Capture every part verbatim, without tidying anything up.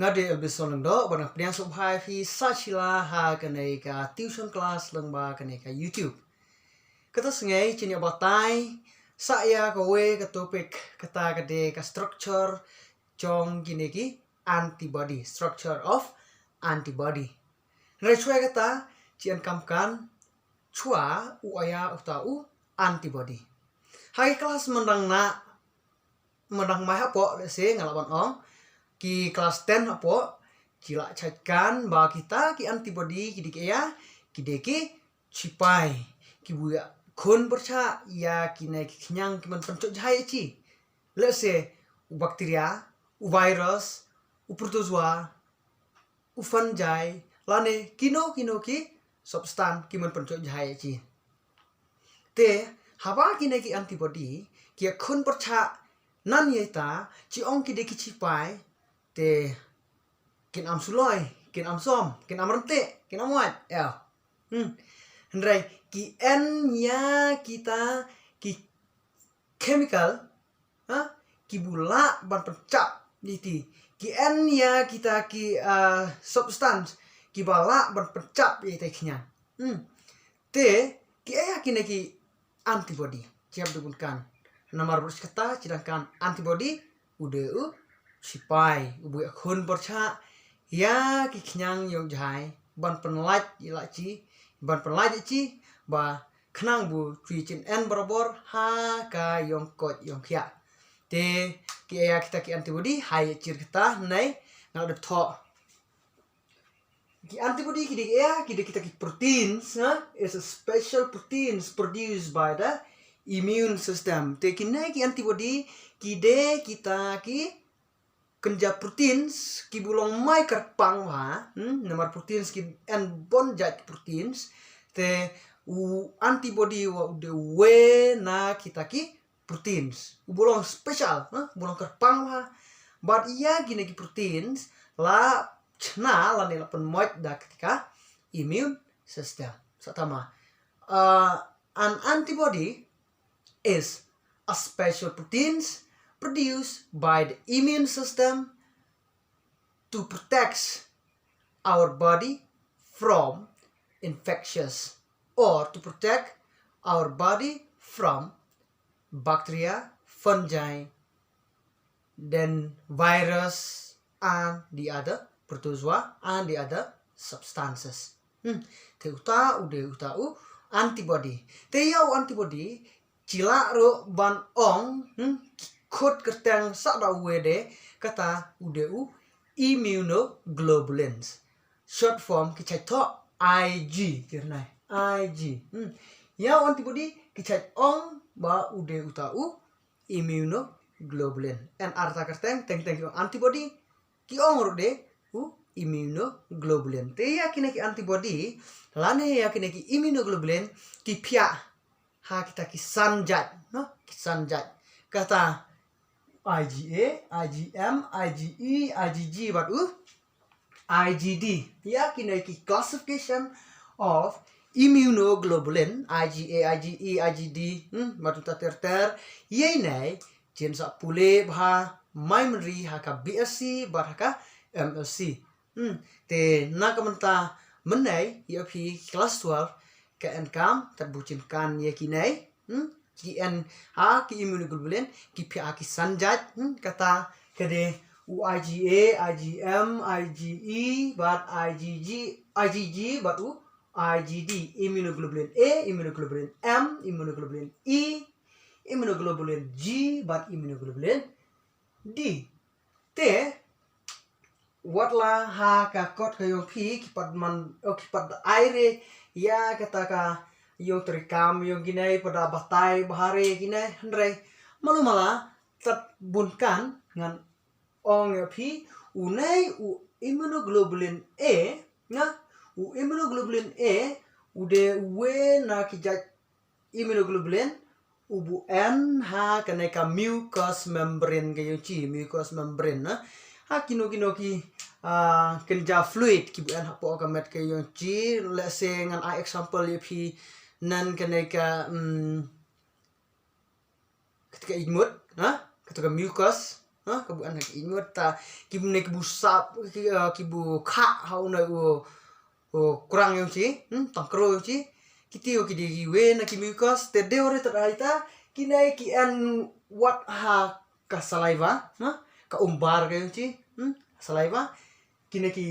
Nga dei Elvis Lyngdoh, ba nga pdiang sngewbha ïa phi sa shisien ha kane ka tuition class lyngba kane ka YouTube. Kata sngi ngin ïa batai sa ïa kawei ka topic, kata ka dei ka structure jong kine ki antibody, structure of antibody. Hynrei shuwa kata, sngewbha kham kan shuwa u ïa uta u antibody. Ha ki class mynta nga mynta mai hapoh, let's say nga lah ban ong, ki class ten hapoh, ki lah shait kan ba kita ki antibody ki dei ki ïa, ki dei ki shipai kiba ïakhun pyrshah ïa kine ki khñiang kiban pynjot jai ïa ki. Let's say u bacteria, u virus, u protozoa, u fungi, lane kino kino ki substance kiban pynjot jai ïa ki. Te haba kine ki antibody ki ïakhun pyrshah nan ïa ita, ki ong ki dei ki shipai, te kin ym suloi, kin ym som, kin ym ryntih, kin ym wad. Ïa. Hmm. Hynrei ki en ïa kita ki chemical, ha, kiba lah ban pynjot ïa iti. Ki en ïa kita ki, ah, substance kiba lah ban pynjot ïa ita i khñiang. Hmm. Te ki ïa kine ki antibody, sngewbha bun kan. Namar bad kata sngewbha kan antibody u dei u shipai uba ïakhun pyrshah ïa ki khñiang ïong jai ban pynlait ïa la ki, ban pynlait ïa ki ba khnang ba ki kin en barabor ha ka ïong koit ïong khiah. Te ki ïa kita ki antibody ha ïa ki kata, hynrei nga la dep thoh. Ki antibody ki dei ki ïa, ki dei kita ki proteins, ha? It's a special proteins produced by the immune system. Te kine ki antibody ki dei kita ki kynja proteins kiba long mai kyrpang bha, hmm? Namar proteins ki en bun jait proteins. Te u antibody u dei uwei na kita ki proteins uba long special, ha? Uba long kyrpang bha. Bad ïa kine ki proteins la shna lane la pynmih da kata ka immune system. Sa tama, uh, an antibody is a special proteins produced by the immune system to protect our body from infectious, or to protect our body from bacteria, fungi, then virus and the other protozoa and the other substances. Hmm. Te uta u dei uta u antibody. Te ïa u antibody ki lah ruh ban ong, hmm, ki khot kyrteng sa da uwei de, kata u dei u immunoglobulins. Short form ki shait thoh Ig, kyrnai Ig. Hmm. Ïa u antibody ki shait ong ba u dei uta u immunoglobulin. En arta kyrteng, teng teng ki ong antibody, ki ong ruh de u immunoglobulin. Te ïa kine ki antibody lane ïa kine ki immunoglobulin ki phiah ha kita ki san jait, no? Ki san jait. Kata IgA, IgM, IgE, IgG bad u IgD. Ïa kine ki classification of immunoglobulin, IgA, IgE, IgD, hmm, bad uta ter ter. Ïa ine kin sa pule bha mai mynri ha ka BSc bad ha ka MSc. Hmm, te na ka mynta mynne ïa phi class twelve ka en kam, tad ba kin kan ïa kine, hmm, ki en ha ki immunoglobulin, ki phiah ha ki san jait, hmm, kata ka dei u IgA, IgM, IgE bad IgG, IgG bad u IgD, immunoglobulin A, immunoglobulin M, immunoglobulin E, immunoglobulin G bad immunoglobulin D. Te wat la ha ka kot ka ïong phi ki pat man, oh, ki pat ai re ïa kata ka ïong trei kam ïong kine, pat da batai bha re kine, hynrei malu mala tad bun kan ngan ong ïa phi, une u immunoglobulin A, na, u immunoglobulin A u dei uwei na ki jait immunoglobulin uba en ha kane ka mucous membrane ka ïong ki, mucous membrane, na. Ha kino kino ki, ah, kynja fluid kiba en hapoh ka met ka ïong ki, let's say ngan ai example ïa phi, nan kane ka, mm, kata ka ikmut, na, kata ka mucous, Ha, ka buh en ha ki iñmut ta, ki ne ki buh sap, ki, ah, ki buh kha ha une u, u krang yong chi, hmm, tang kro yong chi. Kiti u ki dei ki wei na ki mucus, te dei u re ta dei ta, ki ne ki en wat ha ka saliva, ha, ka umbar ka yong chi, hmm, saliva. Kine ki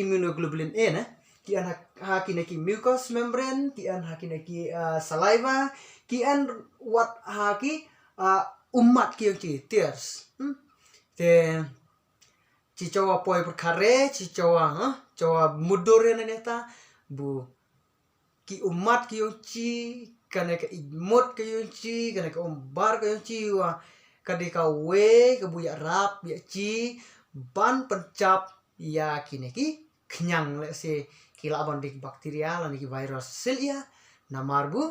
immunoglobulin A ne, ki en ha, ha kine ki mucous membrane, ki en ha kine ki, ah, saliva, ki en wat ha ki, ah, ummat ki yong chi, tears. Hmm? Te, chi chawa poi pyrkhare, chi chawa, ha? Chawa mudur ya na neta, bu ki ummat ki yong chi, kane ka iñmut ka yong chi, kane ka umbar ka yong chi, wa ka dei ka wei, ka bu ya rap, ya chi, ban pynchap, ya kine ki khñiang lehse ki lah ban dei ki bacteria lane ki virus sil ya namar bu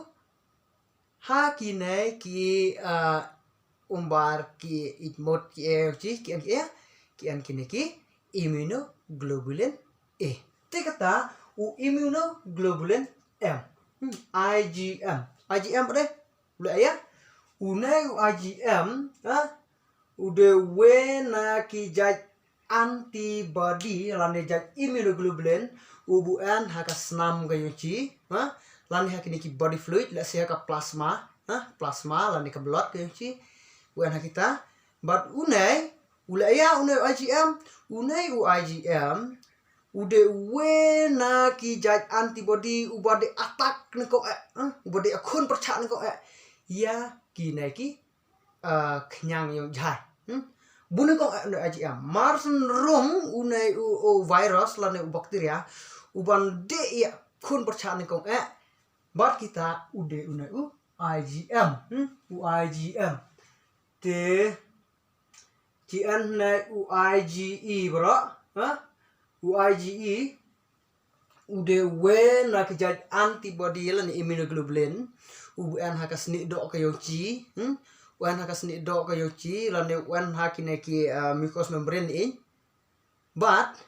ha kine ki, ah, umbar ki iñmut ki e chi ki en ki e ki en kine ki immunoglobulin A. Te kata u immunoglobulin M. Hmm, I G M. I G M dei. Ule ya. Une u I G M, ha? U dei wei na ki jait antibody lane jait immunoglobulin u bu en ha ka snam ka yong chi, ha? Lane ha kine ki body fluid, lehse ha ka plasma, ha? Plasma lane ka blood ka yong chi. U en ha kita. But une, ule ya une u I G M, une u I G M u dei wei na ki jait antibody u ba dei attack ne ko eh, ha? U ba dei khun pyrchah ne ko eh. Ya kine ki ah, khñiang yong jai. Hmm? Bun kong eh, ne aji em. Mar sen rung une u, u virus lane u bacteria u ban de ya khun pyrchah ne kong eh. Bat kita u de une u I G M. Hmm? U I G M. Te chi en ne u I G E bro. Ha? U I G E u dei wei na ki jait antibody lane immunoglobulin u en ha ka snieh doh ka yong chi, hmm? U en ha ka snieh doh ka yong chi lane u en ha kine ki, ah, mucous membrane in. But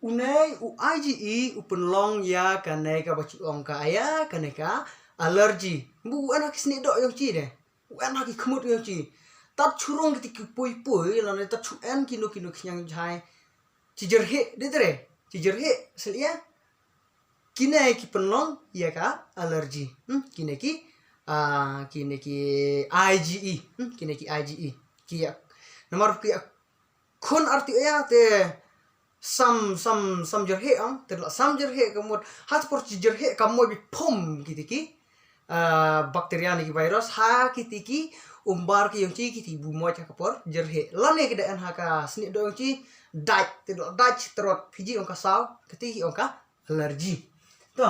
une u I G E u pynlong ya kane ka ba chi ong ka ya kane ka allergy. Bu u en ha ki snieh doh yong chi de. U en ha ki khmut yong chi. Tat churong ki ti ki pui pui lane tat chu en kino kino khñiang jai. Chi jerheh, de tre. Chi jerheh, sil ya. Kine ki pynlong ya ka allergy. Hmm? Kine ki, ah, kine ki I G E. Hmm? Kine ki I G E. Ki ya. Namar ki ya khun arti ya te sam, sam, sam jerheh ang. Te la sam jerheh ka mut. Hat por chi jerheh ka mut bi pom kiti ki. Ah, bacteria ne ki virus ha kiti ki umbar ki yong chi kiti bu moj ha ka por jerheh. Lane ki da en ha ka snieh doh yong chi dait, te doh dait chi trot Fiji ong ka saw, kiti ki ong ka allergy. To,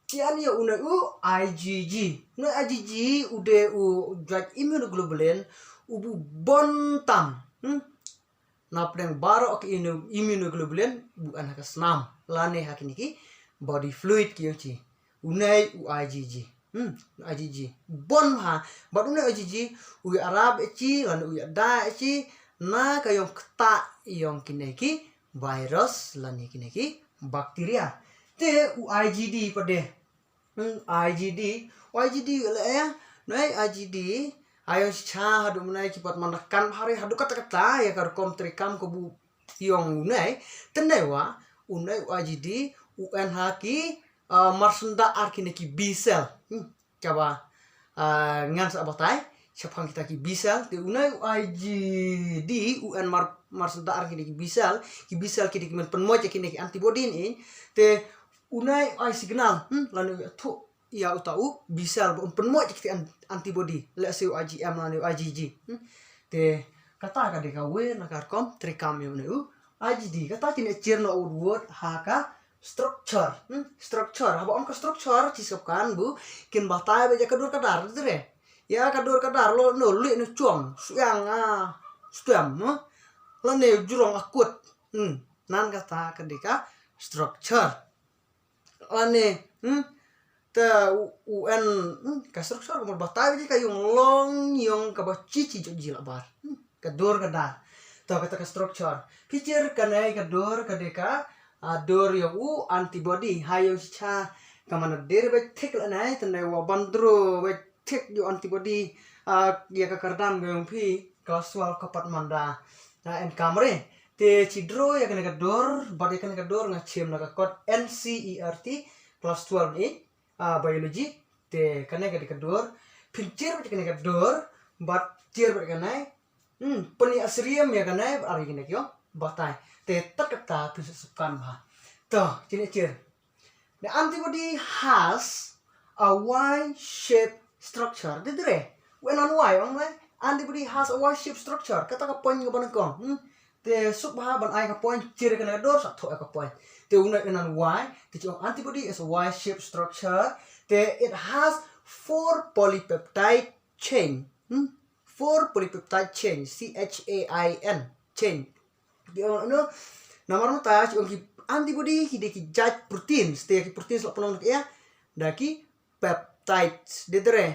ki an ya une u I G G. Une I G G u dei u jait immunoglobulin u bu bon tam. Hmm? Na pdeng baroh ki immunoglobulin bu en ha ka snam lane ha kine ki body fluid ki yong chi. Une u I G G. Hmm, I G G. Bon ha, bad une I G G u ya rap e chi lane u ya da e chi na ka yong kata yong kine ki virus lane kine ki bacteria. Te u I G D pat de. Hmm, I G D. U I G D le ya. Noi I G D. Ayo cha hadu menai ki pat mana kan hari hadu kata kata ya ka rukom trikam ko bu yong unai. Tenai wa unai u I G D u en ha ki, ah, marsenda ar kine ki B cell. Hmm, kaba, ah, ngan sa batai. Chapang kita ki B cell. Te unai u I G D u en mar, marsenda ar kine ki B cell. Ki B cell kine ki men penmoj kine ki antibody ni. Te unai ai signal, hmm, lane u ya thu ya uta u B cell ba un pynmoj kiti an-, antibody, let's say u I G M lane u I G G. Hmm? Te kata ka dei ka wei na ka rukom trikam ya une u I G D. Kata kine chir na u word ha ka structure. Hmm? Structure. Haba ong ka structure chi sop kan bu kin batai ba ya ka dur ka dar, dre. Ya ka dur ka dar lo no li no chuang, suang a stem, hmm? Lane jurong akut. Hmm. Nan kata ka dei ka structure. Lane, hmm, te u, u en, hmm, ka structure ka mut batai ba ka yong long yong kaba chi chi jong ji labar. Hmm, ka dur ka dar. To kata ka structure. Picture kane ka dur ka dei ka, ah, dur yong u antibody. Ha yong chi cha ka mana der ba thik lane, te ne wa bandro ba thik yong antibody, ah, ya ka kardam ka yong phi. class twelve ka pat man da, na, N Kamre. Te chi draw ïa kane ka dur, bad ïa kane ka dur nga chim na ka kot N C E R T, class twelve ni, ah, biology. Te kane ka dei ka dur, phin chier bad kane ka dur, bad chier bad kane, hmm, pyni asriam ïa kane, ar ïa kane kio, batai. Te tat kata phin sa sukkan bha. To, chine chier. The antibody has a Y-shaped structure. Dei re. Wen an Y, ong me. Antibody has a Y-shaped structure. Kata ka point nga ban kong. Hmm. Te suk bha ban ai ka point, chier kane ka dur, sa thoh ka point. Te une wen an Y, te chi ong antibody is a Y-shaped structure. Te it has four polypeptide chain. Hmm? Four polypeptide chain, C H A I N, chain. Ki ong, no, namar mynta chi ong ki antibody ki dei ki jait proteins, te ki proteins la pynlong da ki, da ki peptides, dei re.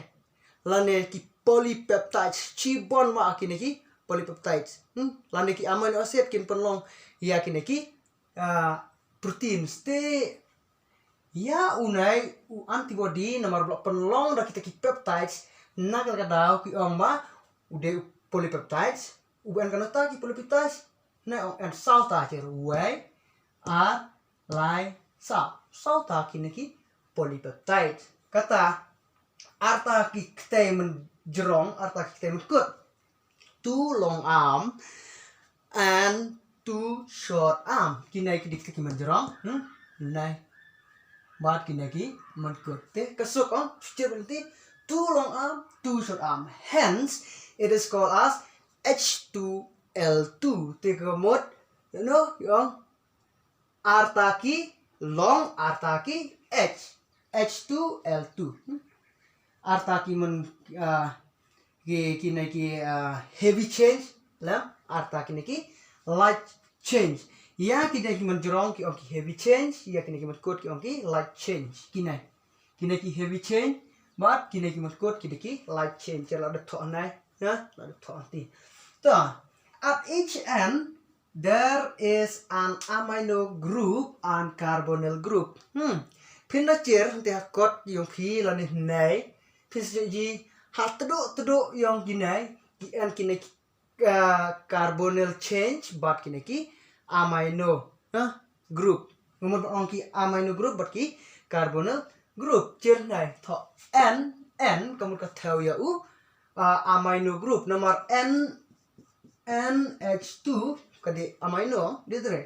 Lane ki polypeptides, chi bun ma kine ki polypeptides. Hmm? Lane ki amino acid kin pynlong ïa kine ki, ah, proteins. Te ïa une u antibody namar ba la pynlong da kita ki peptides, na kata ka daw ki ong ba u dei u polypeptides, u ba en kano ta ki polypeptides, ne ong en saw ta, chier, wei, ar, lai, saw. Saw ta kine ki polypeptides. Kata, ar ta ki kti mynjrong, ar ta ki kti mynkut. Two long arm and two short arm. Kine ki dei kita ki mynjrong. Hmm? Nai. Bad kine ki mynkut. Te ka suk, ong, chier bynti, two long arm, two short arm. Hence, it is called as H two L two. Te ka mut, no, ong, ar ta ki long, ar ta ki H, H two L two. Hmm? Ar ta ki myn, ah, ki, kine ki, ah, heavy chain, la, ar ta kine ki light chain. Ïa kine ki mynjrong ki ong ki heavy chain, ïa kine ki mynkut ki ong ki light chain. Kine. Kine ki heavy chain, bad kine ki mynkut ki dei ki light chain. Chier, la dep thoh nai, ha? La dep thoh ti. To, at each end, there is an amino group and carbonyl group. Hmm. Phin da chier, te ha kot ïong phi lane nei. Phin sa ju ji, ha tduh tduh ïong kine, ki en kine ki, ah, carbonyl chain, bad kine ki amino, ha? Group. Nga mut ong ki amino group, bad ki carbonyl group. Chier nai, thoh N, N, ka mut ka thew ïa u, ah, amino group. Namar N, N H two, ka dei amino, dei re.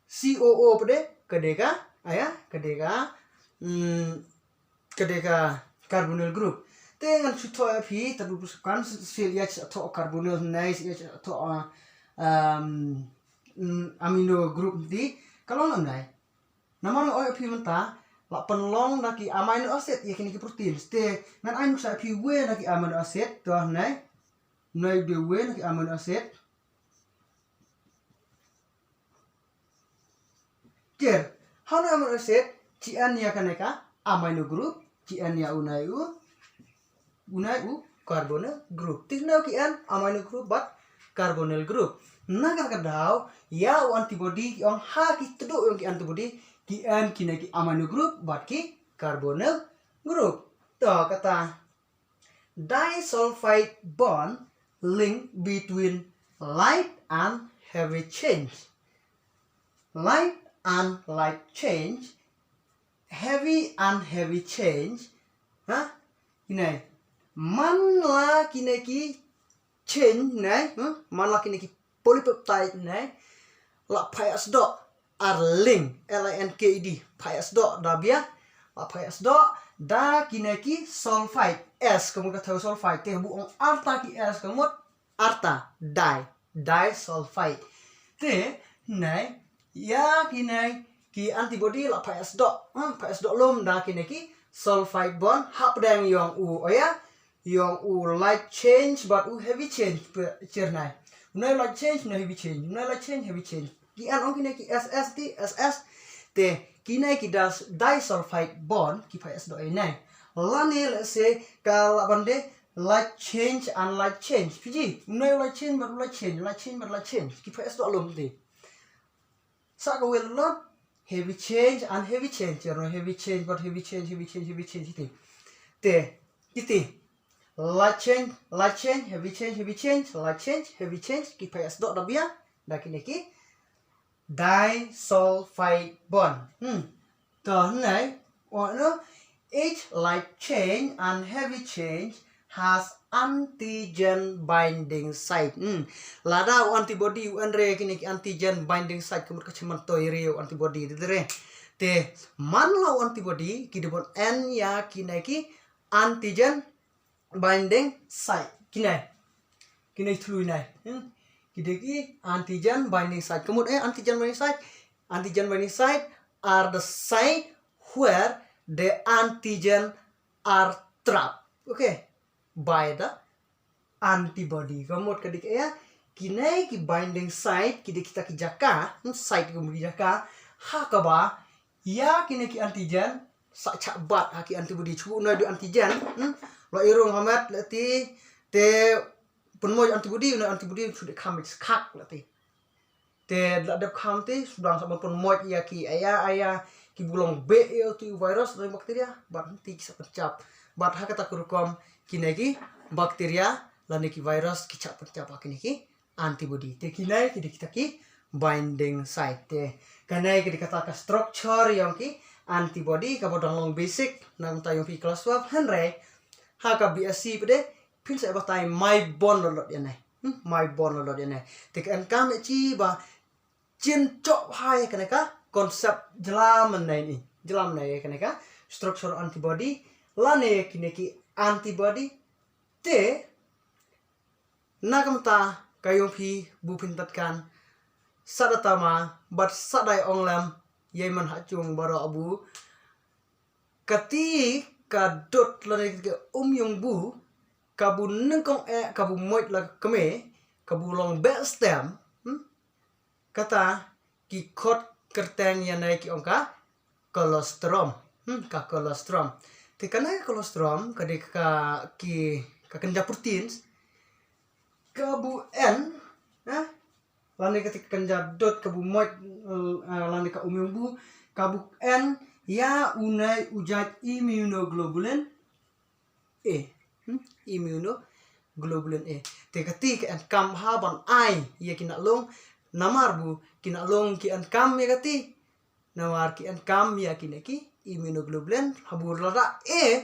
C O O pat de, ka dei ka, aya, ka dei ka, mm, ka dei ka carbonyl group. Te ngan shu thoh ïa phi, ta du sukkan, sil ïa thoh carbonyl nai, sil ïa thoh, ah, um, mm, amino group di, ka long nai. Namar nga ong ïa phi mynta, la pynlong da ki amino acid, ïa kine ki proteins. Te, ngan ai nuksa ïa phi wei na ki amino acid, to nai. Nai de wei na ki amino acid. Chier, ha une u amino acid, chi en ïa kane ka amino group, chi en ïa une u, une u carbonyl group. Te une ki en amino group bad carbonyl group. Na kata ka daw, ïa u antibody ki ong ha ki tduh ïong ki antibody, ki en kine ki amino group bad ki carbonyl group. To kata, disulfide bond link between light and heavy chain. Light and light chain, heavy and heavy chain. Ha? Kine. Man la kine ki chain ne, ha? Man la kine ki polypeptide ne, la phai asdoh, ar link, L I N K E D, phai asdoh da bia, la phai asdoh da kine ki sulfide, S, ka mut ka thew sulfide, te bu ong ar ta ki S, ka mut ar ta, di, disulfide. Te, ne, ïa kine ki antibody la phai asdoh, ha, phai asdoh lum da kine ki sulfide bond, hapdeng ïong u, oh ïa, ïong u light chain bad u heavy chain, chier nai. Une light chain, une heavy chain, une light chain, heavy chain. Ki en ong kine ki S S ti, S S. Te, kine ki das, disulfide bond, ki phai asdoh ïa nai. Lane, let's say, ka la ban de, light chain and light chain. Phi ji, une light chain bad light chain, light chain bad light chain. Ki phai asdoh lum ti. Sa ka wel lot, heavy chain and heavy chain. Chier nai, heavy chain bad heavy chain, heavy chain, heavy chain, kiti. Te, kiti. Light chain, light chain, heavy chain, heavy chain, light chain, heavy chain. Ki pha ïa sdok da bia da kine ki disulfide bond. Hmm. To hynne, what no? Each light chain and heavy chain has antigen binding site. Hmm. Lada u antibody u en re kine ki antigen binding site, ka mut ka chimantoi re u antibody de re. Te man la u antibody ki dei ban en ïa kine ki antigen binding site. Kine. Kine three nai. Hmm. Ki dei ki antigen binding site. Ka mut eh antigen binding site. Antigen binding site are the site where the antigen are trapped. Okay. By the antibody. Ka mut ka dei ka ïa kine ki binding site ki dei kita ki jaka, hmm, site ki mut ki jaka ha kaba ïa kine ki antigen sa chah bat ha ki antibody. Chuh na du antigen, hmm, la irung hamet lati te pynmoi antibody, na antibody chuh de kham khak lati. Te la dep kham te sdang sa ban pynmoi ïa ki aya aya ki bulong be ïa tu virus na bacteria, bat ti ki sa pynchap. Bat ha kata ka rukom kine ki bacteria lane ki virus ki chah pynchap ha kine ki antibody. Te kine ki dei kita ki binding site. Te kane ki dei kata ka structure ïong ki antibody kaba dang long basic na mynta ïong phi class twelve, hynrei ha ka B S C pat de phin sa batai mai bond lolot ïa ne. Hmm, mai bond lolot ïa ne. Te ka en kam ïa chi ba chin chok hai kane ka concept jlam ne ni. Jlam ne kane ka structure antibody lane kine ki antibody. Te na ka mynta ka ïong phi bu phin tat kan sa da tama bad sa da ong lem ïa man ha chung baroh abu. Kati ka dot lane ka um ïong bu ka bu nyngkong eh ka bu moit la kme ka bu long be stem, hmm? Kata ki khot kyrteng ïa ne ki ong ka colostrum. Hmm, ka colostrum. Te kane ka colostrum ka dei ka ki ka kynja proteins ka bu en, eh? Lane kata ka kynja dot ka bu moit, eh, lane ka um ïong bu ka bu en ïa une u jait immunoglobulin A. Hmm? Immunoglobulin A. Te kati ka en kam ha ban ai ïa ki nahlung namar bu ki nahlung ki en kam ïa kati. Namar ki en kam ïa kine ki immunoglobulin ha bu lada eh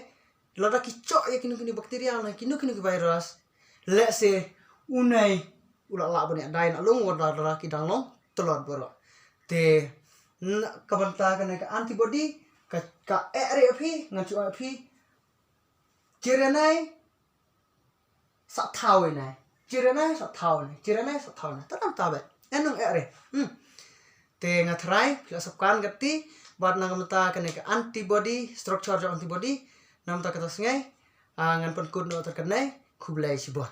lada ki chok ïa kino kino bacteria na kino kino ki virus. Let's say une u la lah ban ïa dai nahlung wat lada ki dang long tlot baroh. Te ka bynta kane ka antibody ka ka eh re phi ngan chu eh phi. Chirenai sa thaw nai. Chirenai sa thaw nai. Chirenai sa thaw nai. Tadam tabe. Enung eh re. Hmm. Te nga thrai phi la sap kan kati bad na ka mynta kane ka antibody, structure jong antibody. Na mynta kata sngai. Ah, ngan pynkut no ter kane. Khublei shibun.